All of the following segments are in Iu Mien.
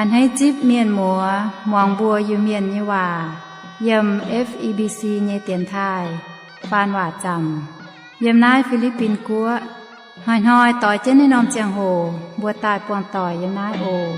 A'hneiv zipv mienh muoz muangx mbuo Iu-Mienh nyei waac yiem F E B C nyei dienx taaih faan waac zaamc yiem naaiv Fi^li^bin Guoqv. Hnoi-hnoi doix jienv naaiv norm ziangh hoc mbuo daaih buangh doic yiem naaiv oc.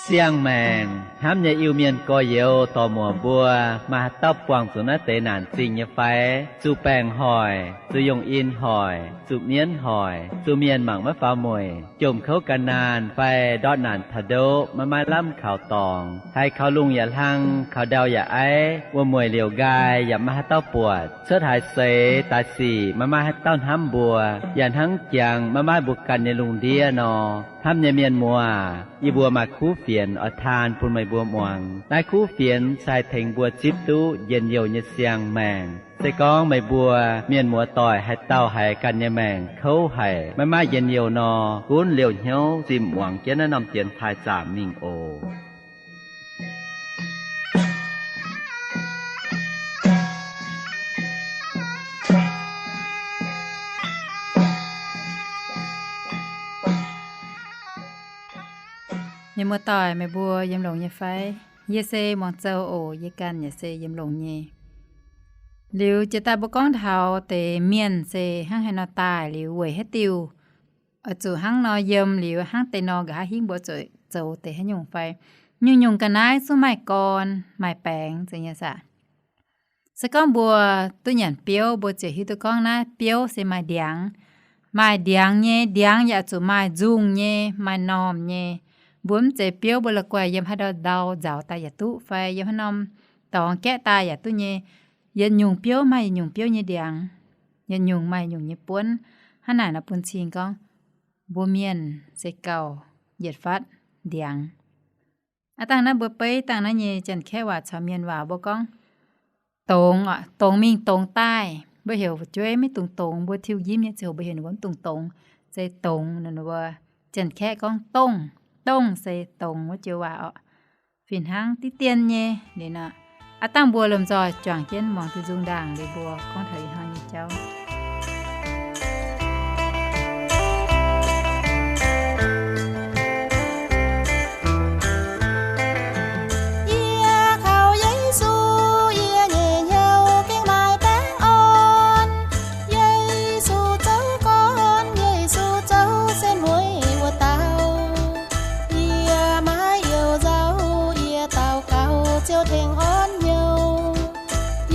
Siang-maengc hnamv nyei Iu-Mienh gorx-youz dorc-muoc mbuo, maaih haaix dauh buangh zuqc naaiv deix naanc zingh nyei fai? Zuqc baengc hoic, zuqc yungh in hoic, zuqc mienv hoic, zuqc mienh mangc maiv faaux mueic, jomc kouv gan naanh fai ndortv naanc taux ndoqv maiv maaih lamh kaux dorngx, haiz kaux lungh yaac hlang, kaux ndau yaac aiv, wuom-mueic liouc nqaai yaac maiv maaih haaix dauh buatc, cuotv haaix seix daaih sic maiv maaih haaix dauh hnamv mbuo, yaac hnangv jangx maiv maaih mbuo ganh nyei lungh ndiev nor. Hnamv nyei mienh muoz, yie mbuo maaih kuv fienx oix taan bun meih mbuo muangx. Naaiv kuv fienx se haih tengx mbuo zipv duqv njien-youh nyei siang-maengc. Se gorngv meih mbuo mienh muoz doic haaix dauh haiz ganh nyei maengc kouv haic, maiv maaih njien-youh nor, gunv liouh hnyouv zimh muangx jienv naaiv norm dienx taaih zaamc mingh oc. Mienh muoz doic, meih mbuo yiem longx nyei fai? Yie se Muangh Zou oc. Yie ganh yaac se yiem longx nyei. Liuz jiex daaih mbuo gorngv taux deix mienh se hnangv haaix nor daaih liuz weic haaix diuh oix zuqc hnangv nor yiem, liuz hnangv deix nor nqa'haav hingv mbuo zuqc zoux deix haaix nyungc fai? Nyungc-nyungc ga'naaiv zungv maaih gorn maaih baengx zeiz nyei saah? Se gorngv mbuo duqv nyanc biouv, mbuo ziouc hiuv duqv gorngv naaiv biouv se maaih ndiangx. Maaih ndiangx nyei, ndiangx yaac zuqc maaih nzungh nyei, maaih normh nyei. Mbuo mv zeiz biouv mbuo la'guaih yiem haaix ndau-ndau nzaaux daaih yaac duqv fai yiem haaix norm dorngx gaeqv daaih yaac duqv nyei. Yietc nyungc biouv maaih yietc nyungc biouv nyei ndiangx. Yietc nyungc maaih yietc nyungc nyei buonv. Hnangv naaic nor bun cing gorngv mbuo mienh se gauh yietc fatv ndiangx. Aav dangh naaiv mbuo beiv dangh naaiv nyei Janx-Kaeqv waac caux Mienh waac mbuo gorngv dongz, dongz mingh dongz daaih. Mbuo heuc fu'jueiv maiv dungx dongz, mbuo Tin-Hungh nyim nyei ziangh hoc mbuo heuc ninh mbuo mv dungx dongz, se dongz. Ninh mbuo Janx-Kaeqv gorngv dongh, dongh se dongz wuov joux waac oc. Fih hnangv diqv dien nyei liuz nor, aav dangh mbuo lomh nzoih juangc jienv muangx diuh nzung ndaangc liuz mbuo gorngv taux ih hnoi nyei jauv. Yie kaux Yesu, yie nyei hnyouv gengh maaih baengh orn. Yesu zoux gorn, Yesu zoux setv mueiz wuov dauh. Yie maiv youh nzauh, yie daux gaux Ziouv tengx orn hnyouv.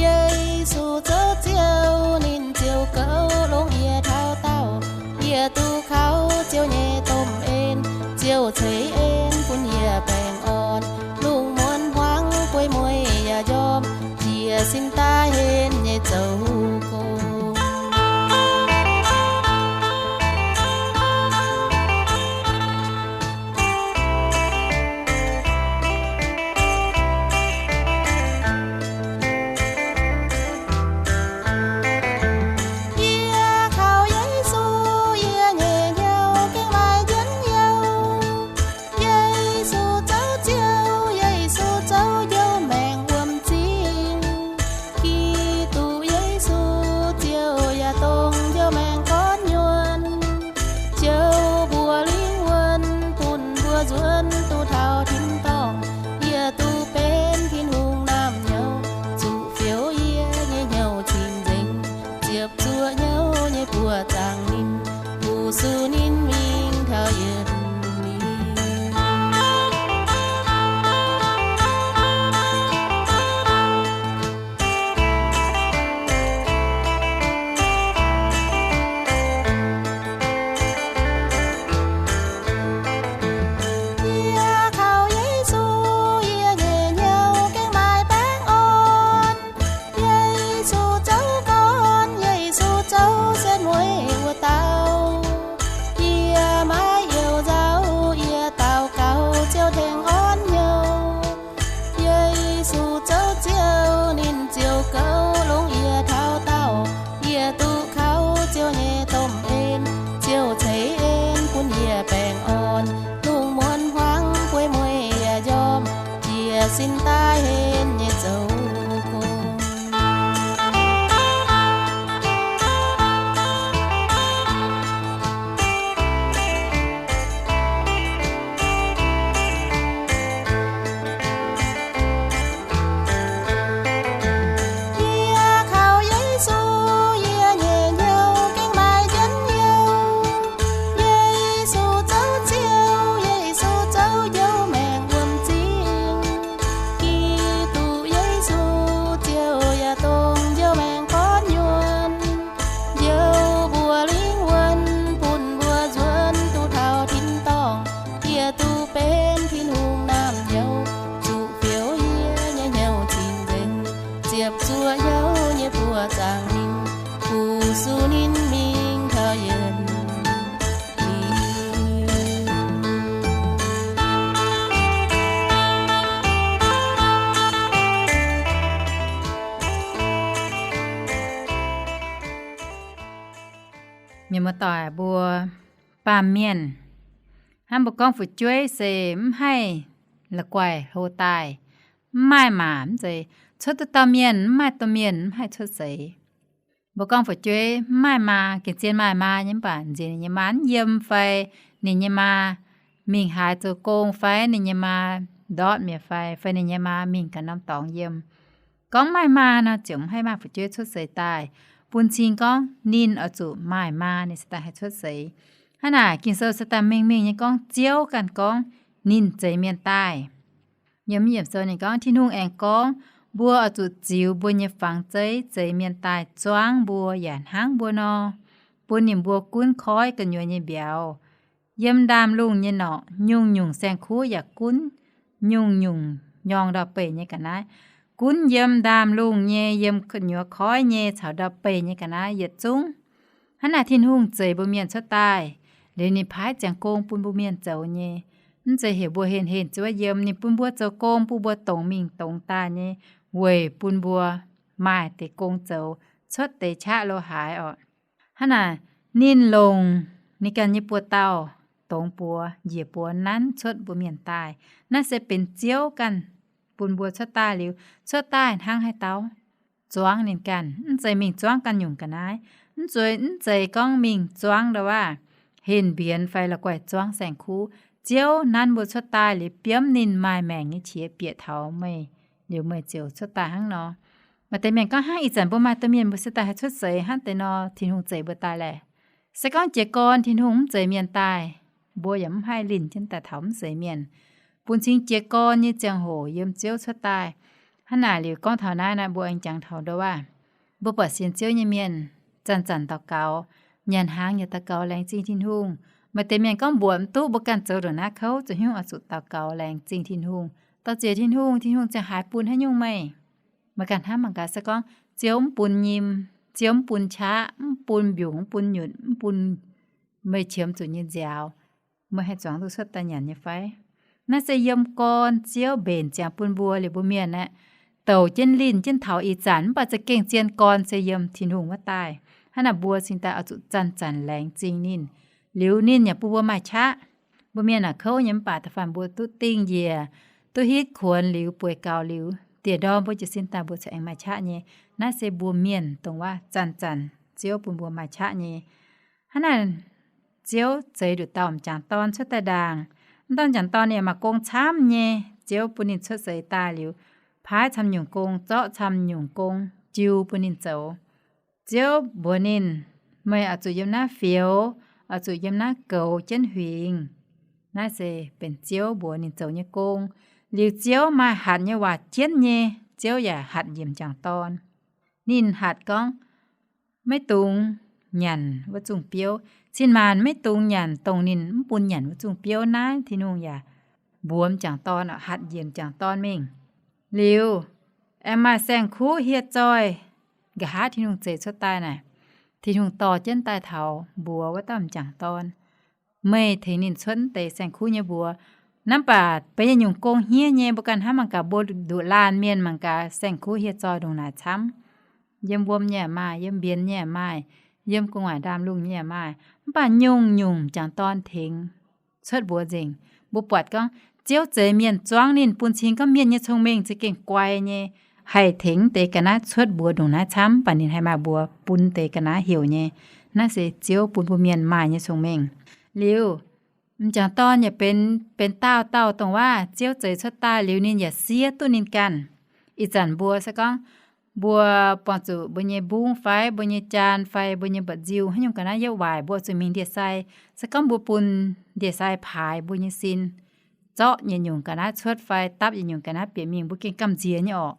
Yesu zoux Ziouv, ninh ziouc goux longx yie taux daauh. Yie duqv kaux Ziouv nyei domh en, Ziouv ceix en bun yie baengh orn. Lungh muonz hmuangx bueix mueiz yaac njormh, jiez sin daaih henv nyei zoux gong. Yie kaux Yesu, yie nyei hnyouv gengh maaih njien-youh. Yesu zoux Ziouv, Yesu zoux njoux maengc wuom-zingh. Giduc Yesu, Ziouv yaac dongh njoux maengc gorn nyuonh. Ziouv mbuox lingh wuonh bun mbuo nzuonx duqv taux tin-dorngh. Yie duqv benx Tin-Hungh naamh nyouz, zuqc fioux yie nyei hnyouv cing-nzengc, ziepc zuoqv hnyouv nyei buoz zaangc ninh, fu-sux ninh mingh taux yietc liuz. Yie kaux Yesu, yie nyei hnyouv gengh maaih baengh orn. Yesu zoux gorn, Yesu zoux setv mueiz wuov dauh. Yie maiv youh nzauh, yie daux gaux Ziouv tengx orn hnyouv. Yesu zoux Ziouv, ninh ziouc goux longx yie taux daauh. Yie duqv kaux Ziouv nyei domh en, Ziouv ceix en bun yie baengh orn. Lungh muonz hmuangx bueix mueiz yaac njormh, jiez sin daaih henv nyei zoux gong. Muoz-doic mbuo baamh mienh, hnangv mbuo gorngv fu'jueiv se mv haih la'guaih hlo daaih, mv maaih maac mv zeiz. Cuotv duqv dauh mienh mv maaih domh mienh mv haih cuotv seix. Mbuo gorngv fu'jueiv mv maaih maa, gengh zien maaih maa nyei mv baac nziex ninh nyei maa mv yiem fai ninh nyei maa mingh haaix zoux gong fai ninh nyei maa ndortv mi'aqv fai, fai ninh nyei maa mingh ganh norm dorngx yiem. Gorngv maaih maa nor ziouc mv haih maaih fu'jueiv cuotv seix daaih. Bun cing gorngv ninh oix zuqc maaih maa ninh se daaih haih cuotv seix. Hnangv naaic Ging-Sou se daaih mengh mengh nyei gorngv Ziouv ganh gorngv ninh zeix mienh daaih. Yiem yiemc sou ninh gorngv, Tin-Hungh aengx gorngv, mbuo oix zuqc ziux mbuo nyei fangx zeiv zeix mienh daaih zuangv mbuo yaac hnangv mbuo nor, bun ninh mbuo gunv koiv gu'nyuoz nyei mbiauz. Yiem ndaamv-lungh nyei norqc nyungc-nyungc saeng-kuv yaac gunv nyungc-nyungc nyorng ndau-beih nyei ga'naaiv. Gunv yiem ndaamv-lungh nyei, yiem gu'nyuoz koiv nyei caux ndau-beih nyei ga'naaiv yietc zungv. Hnangv naaic Tin-Hungh zeix mbuo mienh cuotv daaih liuz ninh paaiv ziangx gong bun mbuo mienh zoux nyei. Mv zeiz heuc mbuo henh henh zuov yiem. Ninh bun mbuo zoux gong, bun mbuo dongz mingh dongz daaih nyei, weic bun mbuo maaih deix gong zoux, cuotv deix qaqv lo haaix orqc. Hnangv naaic ninh longc ninh ganh nyei buoz-dauh dongz buoz njiec buoz nanv cuotv mbuo mienh daaih. Naaiv se benx Ziouv ganh bun mbuo cuotv daaih liuz, cuotv daaih hnangv haaix dauh zuangv ninh ganh, mv zeiz mingh zuangv ganh nyungc ga'naaiv. Mv zueiz, mv zeiz gorngv mingh zuangv ndau-waac, henh mbienx fai la'guaih zuangv saeng-kuv. Ziouv nanv mbuo cuotv daaih liuz biomv ninh maaih maengc nyei qiex bieqc taux meih, liuz meih ziouc cuotv daaih hnangv nor. Maaih deix mienh gorngv, hnangv ih zanc mbuo maaih domh mienh mbuo se daaih haih cuotv seix hnangv deix nor, Tin-Hungh zeix mbuo daaih laeh. Se gorngv jiez gorn Tin-Hungh mv zeix mienh daaih, mbuo yaac mv haih linh jienv daaih taux mv zeix mienh. Bun cing jiez gorn nyei ziangh hoc yiem Ziouv cuotv daaih. Hnangv naaic liuz gorngv taux naaiv naaic, mbuo aengx jangx taux ndau-waac, mbuo buatc sienx Ziouv nyei mienh zanc-zanc daux gaux, nyanc hnaangx yaac daux gaux laengz zingh Tin-Hungh. Maaih deix mienh gorngv mbuoqc mv duqv, mbuo ganh zoux ndongc naaiv kouv, zuqc hnyouv oix zuqc daux gaux laengz zingh Tin-Hungh, daux ziex Tin-Hungh, Tin-Hungh ziangh haaix bun haaix nyungc meih. Meih ganh hnamv mangc gaax, se gorngv Ziouv mv bun nyim, Ziouv mv bun qaqv, mv bun mbiungc, mv bun nyutc, mv bun meih qiemx zuqc nyei nziaaux, meih haih zuangx duqv cuotv daaih nyanc nyei fai? Naaiv se yiem gorn Ziouv mbenc ziangx bun mbuo liuz mbuo mienh aeqv, douc jienv linh jienv taux ih zanc, mv baac za'gengh zien gorn se yiem Tin-Hungh wuov daaih. Hnangv naaic mbuo cingx daaih oix zuqc zanc-zanc laengz zingh ninh, liuz ninh yaac bun mbuo maaih qaqv. Mbuo mienh aah, kouv nyei mv baac da'faanh mbuo duqv dingh njiec, duqv hitv kuonx liuz bueix gaux liuz, dieh ndorm mbuo jiez sin daaih mbuo corc aengx maaih qaqv nyei. Naaiv se mbuo mienh dongh waac zanc-zanc Ziouv bun mbuo maaih qaqv nyei. Hnangv naaic Ziouv zeix nduqc dauh m'jangc dorn cuotv daaih ndaangc. M'dauh m'jangc dorn ninh maaih gong camv nyei. Ziouv bun ninh cuotv seix daaih liuz, paaiv camv nyungc gong, zorqv camv nyungc gong jiu bun ninh zoux. Ziouv mbuox ninh, meih oix zuqc yiem naaiv fioux, oix zuqc yiem naaiv goux jienv huingx. Naaiv se benx Ziouv mbuox ninh zoux nyei gong. Liuz Ziouv maaih hatc nyei waac jienv nyei, Ziouv yaac hatc njiec m'jangc dorn. Ninh hatc gorngv, maiv dungx nyanc wuov zungh biouv. Cin-maanc maiv dungx nyanc dongh ninh mv bun nyanc wuov zungh biouv. Naaiv Tin-Hungh yaac mbuox m'jangc dorn, hatc njiec m'jangc dorn mingh. Liuz, aengx maaih saeng-kuv hieh zoih, nqa'haav Tin-Hungh zeix cuotv daaih naaic, Tin-Hungh dorh jienv daaih taux mbuox wuov dauh m'jangc dorn, meih tengx ninh cuotv deix saeng-kuv nyei mbuox. Naaiv baac benx yietc nyungc gong hniev nyei. Mbuo ganh hnamv mangc gaax, mbuo nduqc laanh mienh mangc gaax, saeng-kuv hieh zoih ndongc naaic camv. Yiem wuom nyei yaac maaih, yiem mbienx nyei yaac maaih, yiem gu'nguaaic ndaamv-lungh nyei yaac maaih. Mv baac nyungc-nyungc m'jangc dorn tengx cuotv mbuox nzengc. Mbuo buatc gorngv Ziouv zeix mienh zuangv ninh bun cing gorngv mienh nyei cong-mengh za'gengh guai nyei, haih tengx deix ga'naaiv cuotv mbuox ndongc naaiv camv, mv baac ninh haih maaih mbuox bun deix ga'naaiv heuc nyei. Naaiv se Ziouv bun mbuo mienh maaih nyei cong-mengh. Liuz, m'jangc dorn yaac benx, benx dauh dauh dongh waac Ziouv zeix cuotv daaih liuz ninh yaac siev duqv ninh ganh. Ih zanc mbuo se gorngv mbuo buangh zuqc mbuo nyei mbungv fai mbuo nyei jaan fai mbuo nyei mba'nziu haaix nyungc ga'naaiv yietv waaic, mbuo zuqc mingh ndie-sai. Se gorngv mbuo bun ndie-sai paaix mbuo nyei sin, zorqv yietc nyungc ga'naaiv cuotv fai dapv yietc nyungc ga'naaiv bieqc mingh, mbuo gengh gamh nziex nyei orqc.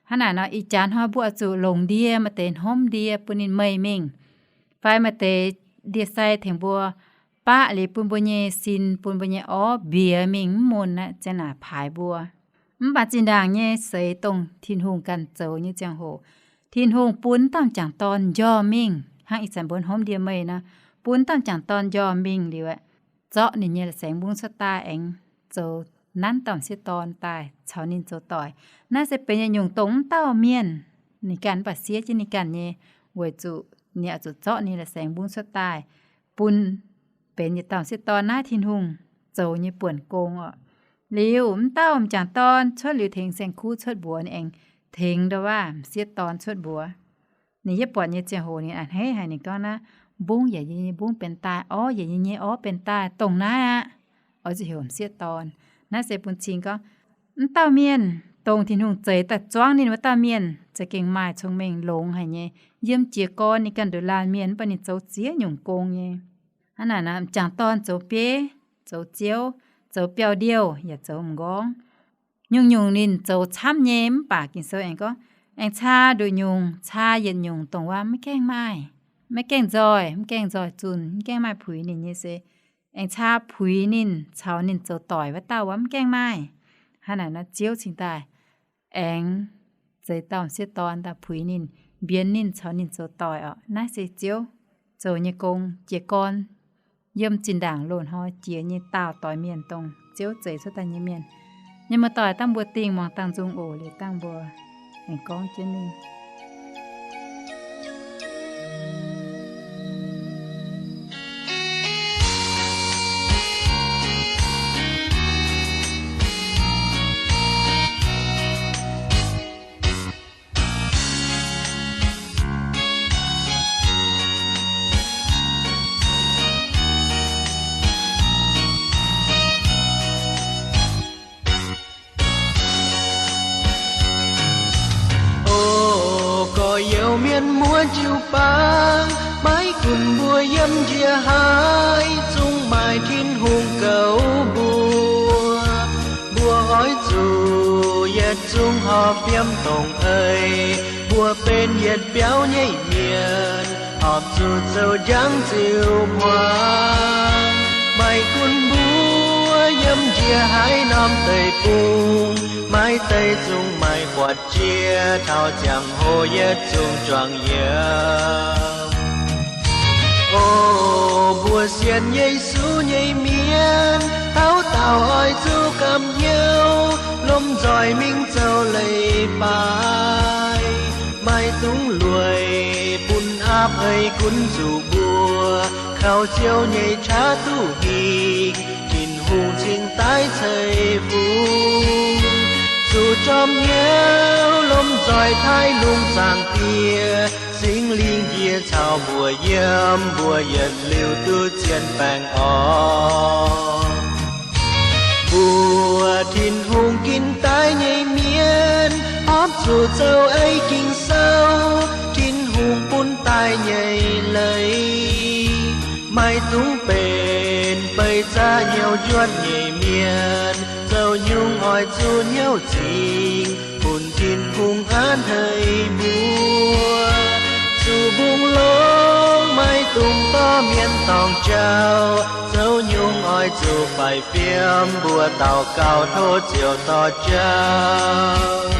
Hnangv naaic nor, ih jaax hnoi mbuo oix zuqc longc ndie, maaih deix hnomv ndie bun ninh meih mingh, fai maaih deix ndie-sai tengx mbuo baqv liuz bun mbuo nyei sin, bun mbuo nyei orv mbiex mingh mv mun aqv, ziang naaic paaix mbuo. Mv baac zinh ndaangc nyei seix dongh Tin-Hungh ganh zoux nyei ziangh hoc, Tin-Hungh bun dauh m'jangc dorn njormh mingh, hnangv ih zanc mbuo hnomv ndie meih nor, bun dauh m'jangc dorn njormh mingh liuz aeqv, zorqv ninh nyei la'saengx mbungv cuotv daaih aengx zoux nanv dauh m'sieqv dorn daaih caux ninh zoux doic. Naaiv se benx yietc nyungc dongh mv dauh mienh ninh ganh mv baac siev jienv ninh ganh nyei, weic zuqc ninh oix zuqc zorqv ninh la'saengx mbungv cuotv daaih. bun benx yietc dauh m'sieqv dorn naaiv Tin-Hungh zoux nyei buonc gong oc. Liuz m'dauh m'jangc dorn cuotv liuz tengx saeng-kuv cuotv mbuox ninh aengx tengx ndau waav m'sieqv dorn cuotv mbuox. Ninh yietv buatc nyei ziangh hoc ninh a'hneiv haic, ninh gorngv naaiv, mbungv yaac yie nyei mbungv benx daaih, orv yaac yie nyei orv benx daaih, dongh naaiv aqv. Oix zuqc heuc m'sieqv dorn. Naaiv se bun cing gorngv, m'dauh mienh dongh Tin-Hungh zeix daaih zuangv ninh wuov dauh mienh za'gengh maaih cong-mengh longx haic nyei. Yiem jiez gorn ninh ganh nduqc laanh mienh mv baac ninh zoux ziex nyungc gong nyei. Hnangv naaic, m'jangc dorn zoux bieiv, zoux ziouv, zoux biauv-ndiouh yaac zoux m'nqorngv. Nyungc-nyungc ninh zoux camv nyei mv baac Ging-Sou aengx gorngv, aengx caa nduqc nyungc, caa yietc nyungc dongh wuov maiv gaengh maaih, maiv gaengh nzoih, mv gaengh nzoih zunh, mv gaengh maaih puix ninh nyei se aengx caa puix ninh caux ninh zoux doic wuov dauh wuov mv gaengh maaih. Hnangv naaic nor Ziouv cingx daaih aengx zeix dauh m'sieqv dorn daaih puix ninh, mbienx ninh caux ninh zoux doic oc. Naaiv se Ziouv zoux nyei gong jiez gorn yiem zinh ndaangc loz-hnoi jiex nyei daauh doix mienh dongh Ziouv zeix cuotv daaih nyei mienh. Mienh muoz-doic, dangh mbuo dingh muangx dangh nzung oc. Liuz dangh mbuo aengx gorngv jienv mingh. O gorx-youz mienh muoz jiu-baang, maiv gunv mbuo yiem njiec haaix, zungv maaih Tin-Hungh goux mbuo. Mbuo oix zuqc yietc zungv horpc fiem dongh ei, mbuo benx yietc biauv nyei mienh, horpc zuqc zoux njang ziux hmuangx. Maiv gunv mbuo yiem njiec haaix norm deic-bung, maiv deix zungv maaih buatc jiex taux ziangh hoc yietc zungv juangc yiem. O mbuo sienx Yesu nyei mienh, dauh dauh oix zuqc gamh hnyouv, lomh nzoih mingh zoux leiz-baaix. Maiv dungx lueic bun aapv ei gunv zuqc mbuo, kaux Ziouv nyei qaqv duqv hingh, Tin-Hungh cingx daaih ceix fungx. Zuqc jorm hnyouv lomh nzoih taaih lungh zaangc Diex, Singx Lingh njiec caux mbuo yiem, mbuo yietc liuz duqv zien baengh orn. Mbuo Tin-Hungh ginv daaih nyei mienh, horpc zuqc zoux ei Ging-Sou, Tin-Hungh bun daaih nyei leiz. Maiv dungx benx beiv zaqv hnyouv njuotv nyei mienh, zoux nyungc oix zuqc hnyouv zingx, bun Tin-Hungh hnangv haaix mbuo. Zuqc mbungh longx maiv dungx dorh mienh dorngc jauv, zoux nyungc oix zuqc faix fiem, mbuo daux gaux tov Ziouv dorh jauv.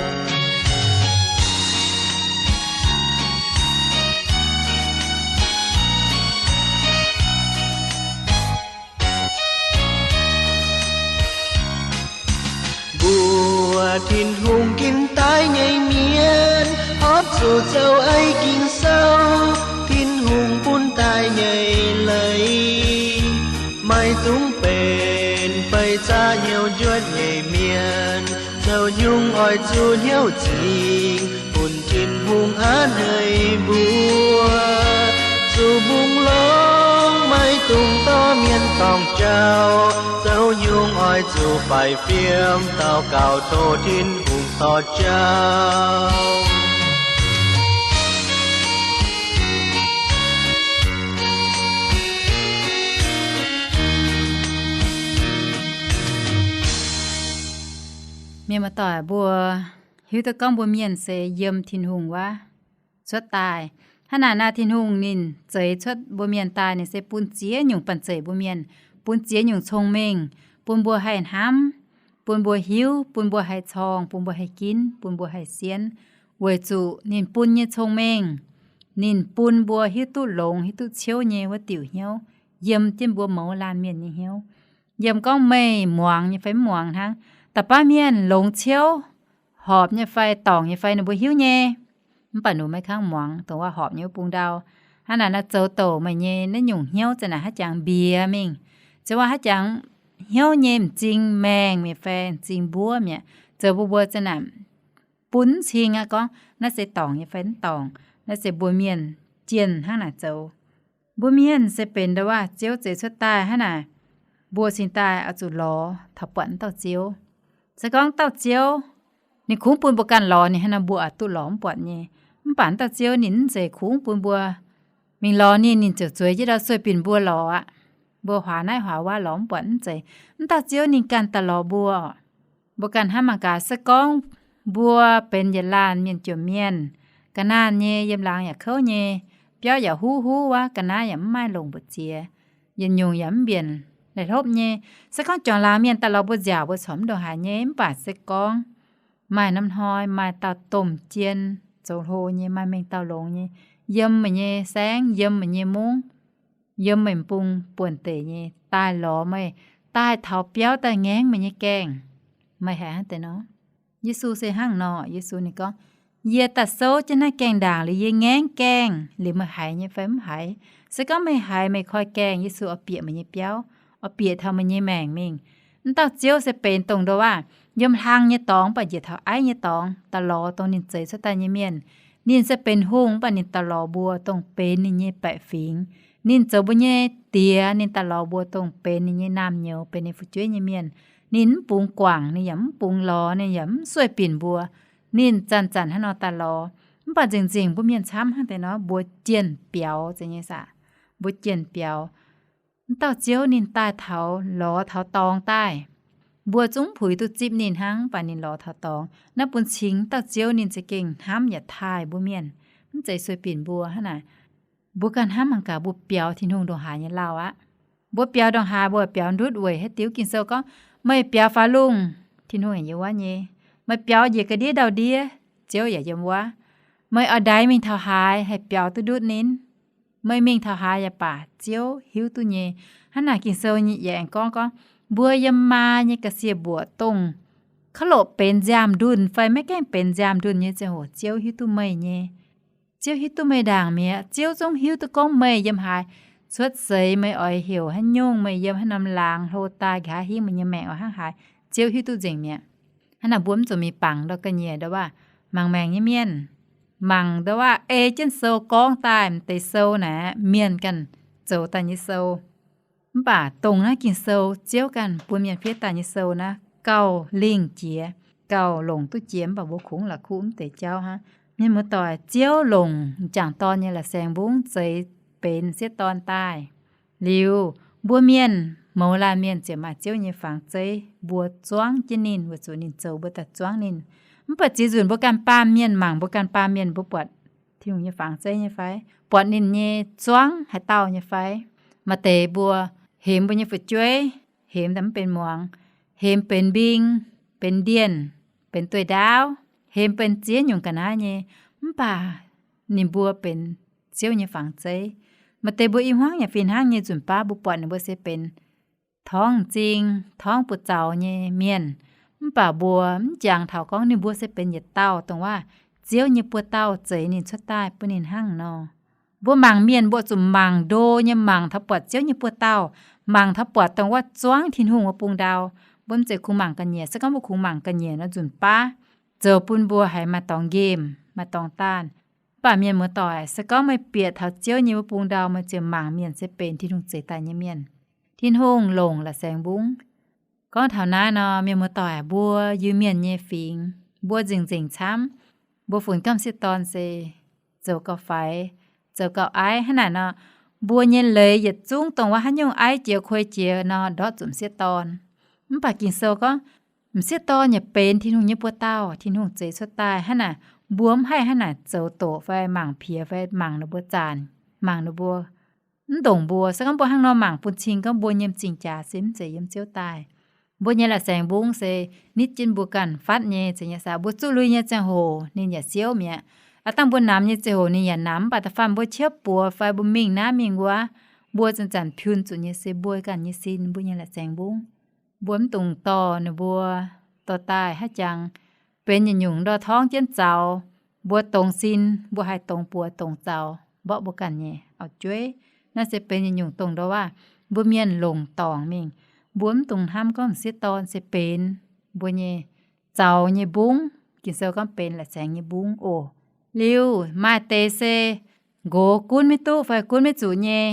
Mbuo Tin-Hungh ginv daaih nyei mienh, horpc zuqc zoux ei Ging-Sou, Tin-Hungh bun daaih nyei leiz. Maiv dungx benx beiv zaqv hnyouv njuotv nyei mienh, zoux nyungc oix zuqc hnyouv zingx, bun Tin-Hungh hnangv haaix mbuo. Zuqc mbungh longx maiv dungx dorh mienh dorngc jauv, zoux nyungc oix zuqc faix fiem, daux gaux tov Tin-Hungh dorh jauv. Mienh muoz-doic, mbuo hiuv duqv gorngv mbuo mienh se yiem Tin-Hungh wuov cuotv daaih. Hnangv naaic nor, Tin-Hungh ninh zeix cuotv mbuo mienh daaih, ninh se bun ziex nyungc banh zeic mbuo mienh, bun ziex nyungc cong-mengh, bun mbuo haih hnamv, bun mbuo hiuv, bun mbuo haih corngh, bun mbuo haih ginv, bun mbuo haih sienv. Weic zuqc ninh bun nyei cong-mengh, ninh bun mbuo hiuv duqv longx, hiuv duqv ciouv nyei wuov diuc hnyouv yiem jienv mbuo mouz laanh mienh nyei hnyouv. Yiem gorngv meih muangx nyei fai mv muangx hnangv. Da'faanh mienh longx ciouv, horpc nyei fai dorngc nyei fai ninh mbuo hiuv nyei. Mv baac ninh mbuo maiv kangv muangx dongh wuov horpc nyei wuov bung ndau. Hnangv naaic nor zoux douc meih nyei naaiv nyungc hnyouv za'naaic haaix jangx mbiex mingh. Zoux waac haaix jangx hnyouv nyei m'zing maengh mi'aqv fai m'zing mbuov mi'aqv. Zoux mbuo mbuo za'naaic bun mv cing aqv gorngv naaiv se dorngc nyei fai mv dorngc. Naaiv se mbuo mienh jienh hnangv naaic zoux. Mbuo mienh se benx ndo waac Ziouv zeix cuotv daaih hnangv naaic, mbuo cingx daaih oix zuqc lorz taux buatc wuov dauh Ziouv. Se gorngv dauh Ziouv ninh kungx bun mbuo ganh lorz ninh hnangv nor mbuo oix duqv lorz mv buatc nyei. Mv baac wuov dauh Ziouv ninh mv zeiz kungx bun mbuo mingh lorz ninh, ninh ziouc zueiz jienv ndau sueih binc mbuo lorz aqv. Mbuo huaax naaiv huaax wuov lorz mv buatc, mv zeiz. Wuov dauh Ziouv ninh ganh daaih lorz mbuo. Mbuo ganh hnamv mangc gaax, se gorngv mbuo benx yietc laanh mienh jomc mienh, ga'naanh nyei, yiem laangz yaac kouv nyei, biauv yaac huv huv wuov, ga'naaiv yaac mv maaih longc mbu'ziex, yietc nyungc yaac mv mbienc la'hlopv nyei. Se gorngv juangc laangz mienh daaih lorz mbuo nziaauc, mbuo corc mv ndongc haaix nyei. Mv baac se gorngv maaih norm hnoi maaih dauh domh jien zoux hlo nyei, maaih mengh dauh longx nyei, yiem meih nyei saengv, yiem meih nyei mungv, yiem meih m'bung buonv-deic nyei, daaih lorz meih, daaih taux biauv daaih ngaengv meih nyei gaengh, meih haiz hnangv deix nor? Yesu se hnangv nor. Yesu ninh gorngv, Yie daaih souv jienv naaiv gaengh ndaangc liuz, yie ngaengv gaengh, liuz meih haiz nyei fai mv haiz? Se gorngv meih haiz, meih koi gaengh, Yesu oix bieqc meih nyei biauv, oix bieqc taux meih nyei maengc mingh. Wuov dauh Ziouv se benx dongh ndo waac yiem hlang nyei dorngx, mv baac njiec taux aiv nyei dorngx daaih lorz dongh ninh zeix cuotv daaih nyei mienh. Ninh se benx hungh, mv baac ninh daaih lorz mbuo dongh benx ninh nyei baeqc fingx. Ninh zoux mbuo nyei diex, ninh daaih lorz mbuo dongh benx ninh nyei naamh nyouz, benx ninh fu'jueiv nyei mienh. Ninh mv bungx guangc, ninh yaac mv bungx lorz, ninh yaac mv sueih binc mbuo. Ninh zanc-zanc hnangv nor daaih lorz. Mv baac nzengc-nzengc mbuo mienh camv hnangv deix nor, mbuo jienh biaux, zeiz nyei saah? Mbuo jienh biaux. Wuov dauh Ziouv ninh daaih taux, lorz taux dorngx daaih. Mbuo zungv puix duqv zipv ninh hnangv, mv baac ninh lorz taux dorngx. Naaiv bun cing wuov dauh Ziouv ninh za'gengh hnamv yaac taaih mbuo mienh, mv zeiz sueih binc mbuo hnangv naaic. Mbuo ganh hnamv mangc gaax, mbuo biaux Tin-Hungh ndongc haaix nyei lauh aqv. Mbuo biaux ndongc haaix, mbuo biaux ndutv weic haaix diuc? Ging-Sou gorngv, Meih biaux faaux lungh, Tin-Hungh yaac yiem wuov nyei. Meih biaux njiec ga'ndiev ndau-ndiev, Ziouv yaac yiem wuov. Meih oix ndaix mingh taux haaix haih biaux duqv ndutv ninh? Meih mingh taux haaix yaac baac, Ziouv hiuv duqv nyei. Hnangv naaic Ging-Sou nyei yaac aengx gorngv, gorngv, Mbuo yiem maa nyei ga'sie mbuoqc dongh ka'loqc benx nziaamv-ndunh fai maiv gaengh benx nziaamv-ndunh nyei ziangh hoc Ziouv hiuv duqv meih nyei. Ziouv hiuv duqv meih ndaangc mi'aqv. Ziouv zungv hiuv duqv gorngv meih yiem haaix, cuotv seix meih oix heuc haaix nyungc, meih yiem haaix norm laangz hlo daaih, nqa'haav hingv meih nyei maengc oix hnangv haaix, Ziouv hiuv duqv nzengc mi'aqv. Hnangv naaic mbuo mv zuqc mingh bangc ndau ga'nyiec ndau waac mangc maengc nyei mienh, mangc ndau waac ei jienv sou gorngv daaih m'deix sou naaic, mienh ganh zoux daaih nyei sou. Mv baac dongh naaiv Ging-Sou, Ziouv ganh bun mienh fiev daaih nyei sou naaiv gauh lingh jiex, gauh longc duqv jiex, mv baac mbuo kungx la'kuqv mv deix jauv hnangv. Mienh muoz-doic, Ziouv longc m'jangc dorn nyei la'saengx mbungv zeix benx m'sieqv dorn daaih. Liuz, mbuo mienh, mouz laanh mienh ziouc maaih Ziouv nyei fangx zeiv, mbuo zuangv jienv ninh weic zuqc ninh zoux mbuo daaih zuangv ninh. Mv baac ziex nzunc mbuo ganh baamh mienh mangc mbuo ganh baamh mienh, mbuo buatc Tin-Hungh nyei fangx zeiv nyei fai? Buatc ninh nyei zuangv haaix dauh nyei fai? Maaih deix mbuo hemx mbuo nyei fu'jueiv, hemx daaih mv benx muangx, hemx benx mbing, benx ndienh, benx dueiv-ndaauv, hemx benx ziex nyungc ga'naaiv nyei, mv baac ninh mbuo benx Ziouv nyei fangx zeiv. Maaih deix mbuo i hmuangv yaac fih hnangv nyei, nzunc baav mbuo buatc ninh mbuo se benx torngv m'zing, torngv buoz-zaux nyei mienh. Mv baac mbuo mv jangx taux gorngv ninh mbuo se benx yietc dauh dongh waac Ziouv nyei buoz-dauh zeix ninh cuotv daaih bun ninh hnangv nor. Mbuo mangc mienh mbuo zuqc mangc ndo nyei, mangc taux buatc Ziouv nyei buoz-dauh, mangc taux buatc dongh wuov zuangv Tin-Hungh wuov bung ndau. Mbuo mv zeiz kungx mangc ga'nyiec. Se gorngv mbuo kungx mangc ga'nyiec nor, nzunc baav zoux bun mbuo haiz maaih dorngx nqemh, maaih dorngx daanh. Mv baac mienh muoz-doic, se gorngv meih bieqc taux Ziouv nyei wuov bung ndau, meih ziouc mangc mienh se benx Tin-Hungh zeix daaih nyei mienh. Tin-Hungh longc la'saengx mbungv. Gorngv taux naaiv nor, mienh muoz-doic, mbuo Iu-Mienh nyei fingx, mbuo nzengc-nzengc camv. Mbuo funx gamh m'sieqv dorn se zoux gauh faix, zoux gauh aiv. Hnangv naaic nor, mbuo nyei leiz yietc zungv dongh wuov haaix nyungc aiv jiex kuei jiex nor, ndortv zuqc m'sieqv dorn. Mv baac Ging-Sou gorngv, m'sieqv dorn yaac benx Tin-Hungh nyei buoz-dauh, Tin-Hungh zeix cuotv daaih. Hnangv naaic, mbuo mv haih hnangv naaic zoux doqc fai mangc piex fai mangc ninh mbuo zaanc, mangc ninh mbuo mv ndongc mbuo. Se gorngv mbuo hnangv nor mangc bun cing gorngv mbuo nyei m'zing jaax se mv zeiz yiem Ziouv daaih. Mbuo nyei la'saengx mbungv se nitv jienv mbuo ganh fatv nyei, zeiz nyei saah? Mbuo zuqc lui nyei ziangh hoc ninh yaac siouv mi'aqv. Aav dangh mbuo namx nyei ziangh hoc ninh yaac namx. Mv baac da'faanh mbuo qiex buoz fai mbuo mingh naaiv mingh wuov, mbuo zanc-zanc piun zuqc nyei se mbuo ganh nyei sin, mbuo nyei la'saengx mbungv. Mbuo mv dungx dorh ninh mbuo dorh daaih haaix jangx benx yietc nyungc ndortv torngv jienv zaux. Mbuo dongz sin, mbuo haih dongz buoz dongz zaux. mborqv mbuo ganh nyei auv-jueiv. Naaiv se benx yietc nyungc dongh ndau waac mbuo mienh longc dorngc mingh. Mbuo mv dungx hnamv gorngv m'sieqv dorn se benx mbuo nyei zaux nyei mbungv. Ging-Sou gorngv benx la'saengx nyei mbungv oc. Liuz maaih deix se nqox gunv maiv duqv fai gunv maiv zuqc nyei,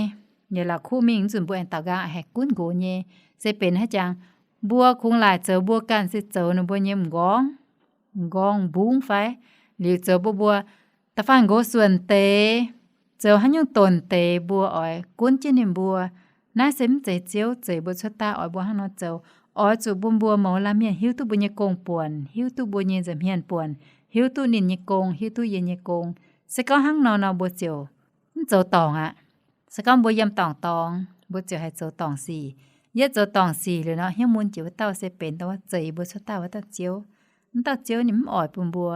yaac la'kuqv mingh, mv zunc mbuo aengx daaux nqaang haih gunv nqox nyei. Se benx haaix jangx, mbuo kungx laaic zoux mbuo ganh se zoux ninh mbuo nyei m'nqorngv, m'nqorngv mbungv fai, liuz zoux mbuo mbuo da'faanh nqox suonc deix, zoux haaix nyungc donc deix mbuo oix gunv jienv ninh mbuo. Naaiv se mv zeiz Ziouv zeix mbuo cuotv daaih oix mbuo hnangv nor zoux. Oix zuqc bun mbuo mouz laanh mienh hiuv duqv mbuo nyei gong-buonc, hiuv duqv mbuo nyei nza'hmien buonc, hiuv duqv ninh nyei gong, hiuv duqv yie nyei gong. Se gorngv hnangv nor nor mbuo ziouc mv zoux dorngc aqv. Se gorngv mbuo yiem dorngc dorngx, mbuo ziouc haih zoux dorngc sic. Yietv zoux dorngc sic liuz nor, hnyouv mun jiex wuov dauh se benx dongh wuov zeix mbuo cuotv daaih wuov dauh Ziouv. Mv dauh Ziouv ninh mv oix bun mbuo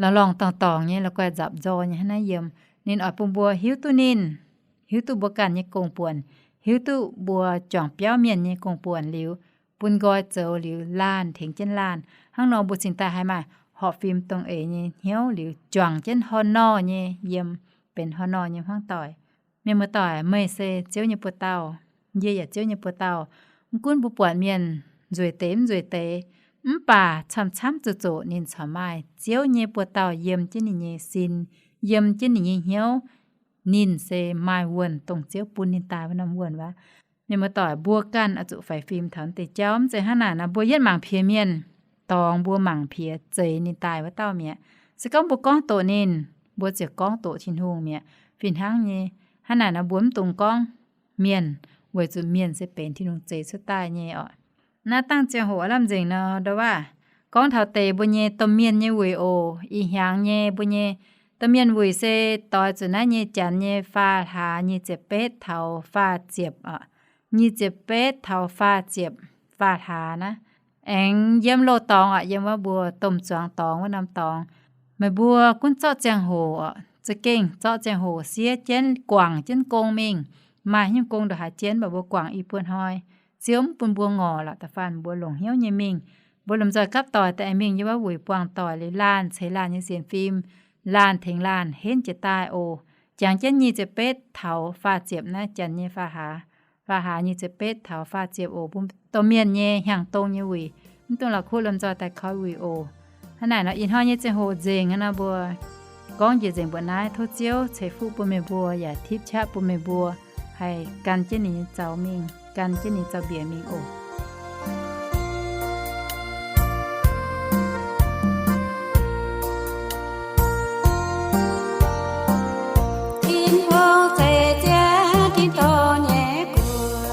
lorngx lorngh dorngc dorngc nyei, la'guaih nzapc nzor nyei hnangv naaiv yiem. Ninh oix bun mbuo hiuv duqv ninh, hiuv duqv mbuo ganh nyei gong-buonc, hiuv duqv mbuo juangc biauv mienh nyei gong-buonc liuz, bun nqoi zoux liuz laanh tengx jienv laanh. Hnangv nor mbuo cingx daaih haih maaih horpc fim dongh eix nyei hnyouv liuz juangc jienv horh norh nyei yiem, benx horh norh nyei hmuangv doic. Mienh muoz-doic, meih se Ziouv nyei buoz-dauh, yie yaac Ziouv nyei buoz-dauh. Mv gunv mbuo buatc mienh nzueic deix mv nzueic deix, mv baac camv-camv zoqc zoqc ninh corc maaih Ziouv nyei buoz-dauh yiem jienv ninh nyei sin, yiem jienv ninh nyei hnyouv. Ninh se maaih wuonh dongh Ziouv bun ninh daaih wuov norm wuonh wuov. Mienh muoz-doic, mbuo ganh oix zuqc faix fim taux deix jauv. Mv zeiz hnangv naaic nor mbuo yietv mangc piex mienh dorngx, mbuo mangc piex zeix ninh daaih wuov dauh mi'aqv. Se gorngv mbuo gorngv doqc ninh, mbuo ziouc gorngv doqc Tin-Hungh mi'aqv. Fih hnangv nyei, hnangv naaic nor mbuo mv dungx gorngv mienh, weic zuqc mienh se benx Tin-Hungh zeix cuotv daaih nyei oc. Naaiv dangh ziangh hoc aav lamh nzengc nor, ndau waac gorngv taux deix mbuo nyei domh mienh nyei wuic oc. Ih hnyangx nyei mbuo nyei domh mienh wuic se doix zuqc naaiv nyei janx nyei faah hlaax nyic ziepc betv taux faah ziepc oc. Nyic ziepc betv taux faah ziepc, faah hlaax naaiv. Aengx yiem loz-dorngx oc, yiem wuov mbuo domh zuangx dorngx wuov norm dorngx. Meih mbuo gunv zorqv ziangh hoc oc, za'gengh zorqv ziangh hoc siev jienv guangc jienv gong mingh. Maaih haaix nyungc gong ndongc haaix jienv, mv baac mbuo guangc i buo hnoi. Ziouv mv bun mbuo ngorc lorqc, da'faanh mbuo longc hnyouv nyei mingh. Mbuo lomh nzoih gapv doic daaih aengx mingh yiem wuov wuic buangh doic liuz laanh ceix laanh nyei sienx fim, laanh tengx laanh henv jiez daaih oc. Jangx jienv nyic ziepc betv taux faah ziepc naaiv janx nyei faah hlaax, faah hlaax nyic ziepc betv taux faah ziepc oc, bun domh mienh nyei hnyangx-dong nyei wuic. Mv dungx la'kuqv lomh nzoih daaih koi wuic oc. Hnangv naaic nor, ih hnoi nyei ziangh hoc nzengc aqv nor, mbuo gorngv njiec nzengc mbuoqc naaiv. Tov Ziouv ceix fuqv bun meih mbuo yaac tipv qaqv bun meih mbuo haih gan jienv ninh nyei zaux mingh, gan jienv ninh nyei zaux-mbiec mingh oc. Tin-Hungh zeix jienv tin-dorngh nyei guoqv,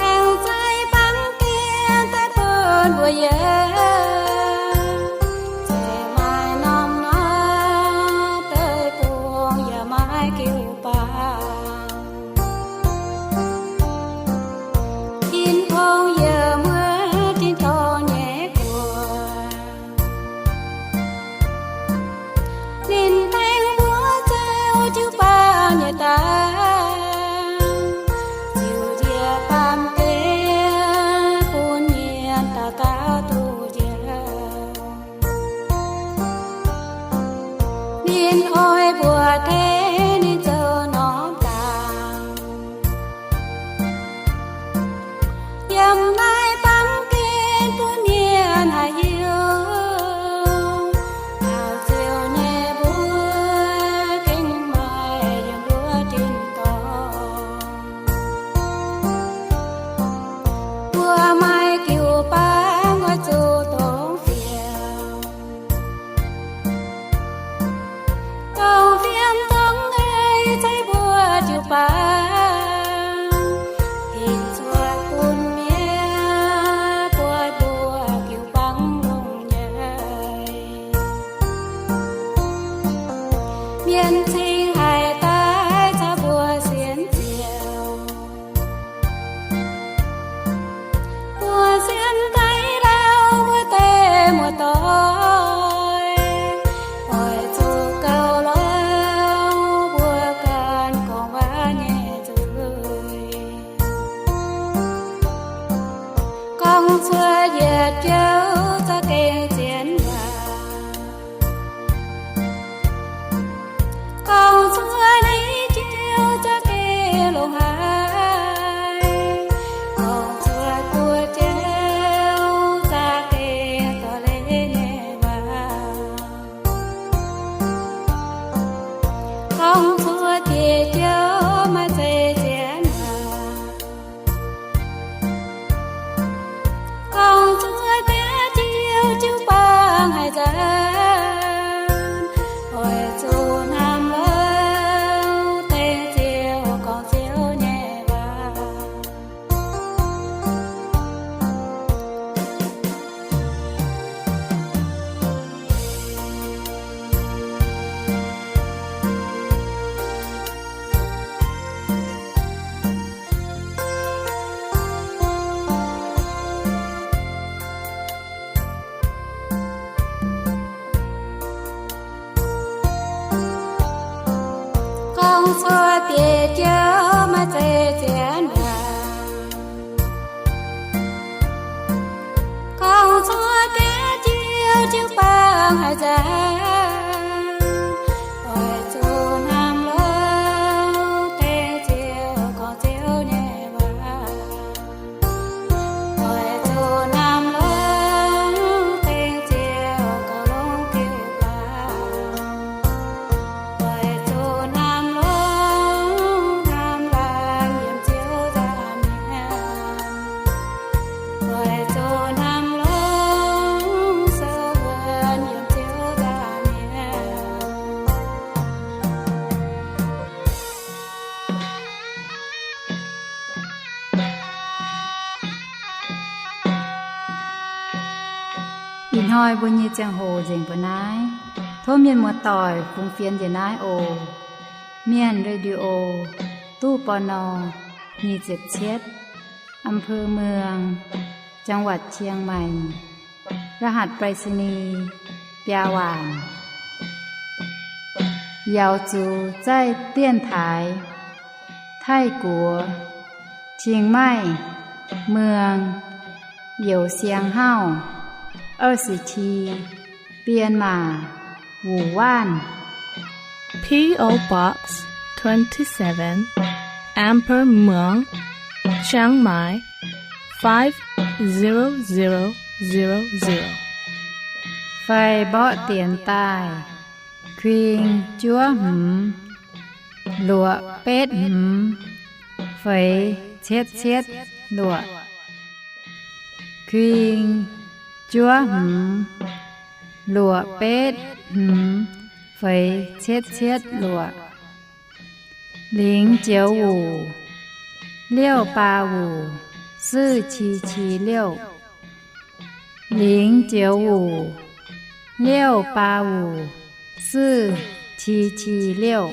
aengx zeix baamh gen daaih bun mbuo yiem, zeix maaih norm-norm deic-bung yaac maaih jiu-baang. Tin-Hungh yiem wuov tin-dorngh nyei guoqv, ninh tengx mbuo zoux jiu-baang nyei daaih, ziux njiec baamh gen bun mienh dauh dauh duqv Ih hnoi mbuo nyei ziangh hoc nzengc mbuo naaiv. Tov mienh muoz-doic fungx fienx njiec naaiv oc. Mienh Radio, ตู้ ปณ. nyic ziepc cietv, อำเภอเมือง จังหวัดเชียงใหม่ รหัสไปรษณีย์ biaa waanc. 瑶族在电台 Taiv-Guoqv, Chiang Mai, เมือง Youz Siang Hauv, 二十七, Bienh Maac, Wuoqc Waanv. P O Box twenty-seven, อำเภอเมือง Chiang Mai, five zero zero zero zero. Fai mborqv dienx daaih: kuing juov hmz luoqc betv hmz feix cietv cietv luoqc. Kuing juov hmz luoqc betv hmz feix cietv cietv luoqc. 零九五 六八五 四七七六. 零九五 六八五 四七七六.